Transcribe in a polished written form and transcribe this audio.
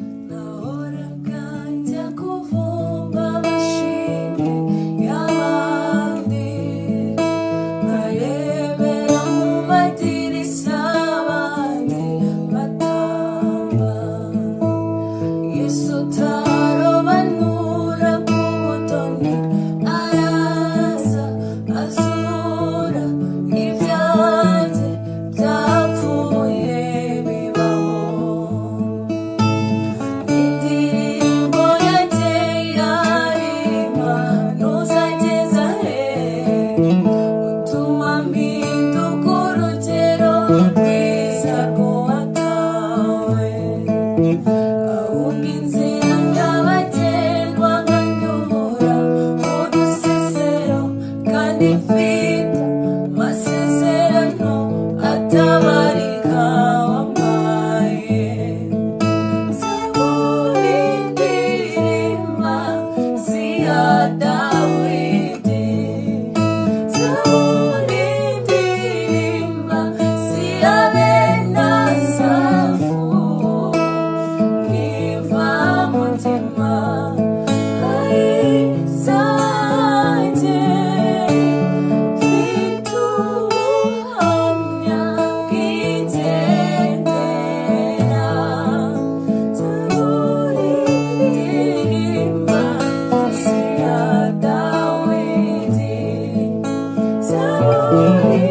Nahoraga njya kuvumba amashimwe y'abandi, nkarebera mu madirishya abandi batamba. Yesu utarobanura ku butoni araza azura ibyanjye byapfuye bibaho. Indirimbo yanjye yarima ntuzageza he gutuma mpinduka urugero rwiza rw'uwatawe, ahubwo inzira nyabagendwa nkanyura mu dusesero, kandi mfite amasezerano atabarika wampaye. Zaburi ndirimba si iya Dawidi, Zaburi ndirimba si iya bene Asafu, niva mutima ayizanjye, mfite ubuhamya bw'igendera. Zaburi ndirimba si iya Dawidi, Zaburi.